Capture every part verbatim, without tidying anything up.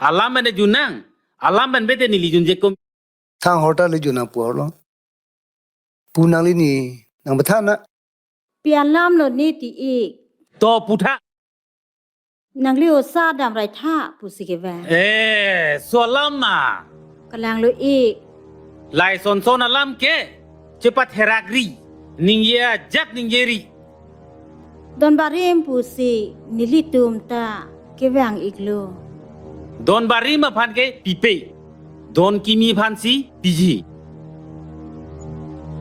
Alam pen junang. Alam pen bete neli junje kom. Thang horta le junang pu horlo. Pu nangli ni nang bethan na. Pi alam lo ne ti ik. To putha. Nangli osa damrai tha pusi kevang. Eh, so alam ma. Kalang lo ik. Lai son son alam ke. Chepatherak ri. Ningje ajat ningje ri. Don barim pusi nelitum ta kevang iklo. Don barim aphan ke pipe. Don kimi aphan si piji.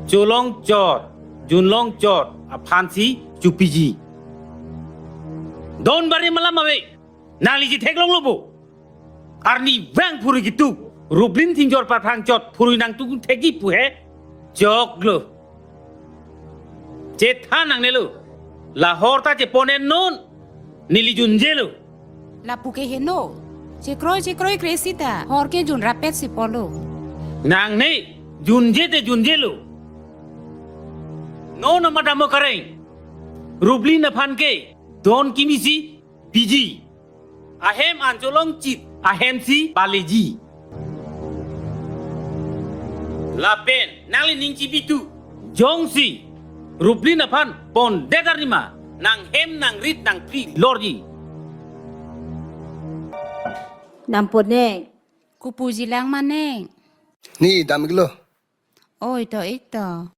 Cholong chot, junlong chot aphan si chupiji. Don barim alam ave. Nangli ji theklonglo bo. Arnivang phurui kitu. Rublin thinjor paprang chot phurui nangtum thekji pu he. Choklo. Chethan nangnelo. La horta chepon-en non. Neli junjelo. Lapu ke heno. Chekroi chekroi kre sita. Hor ke junrapet si polo. Nangne junje te junjelo. Non amat damo kareng. Rublin aphan ke. Don kimi si piji. Ahem an cholong chit, ahem si paleji. Lapen nangli ning chipi tu, jongsi Rublin aphan pondet arni ma, nanghem nangrit nangpri lorji. Nampon ne. Kopuji lang ma ne. Ne dam iklo. Oi to ik to.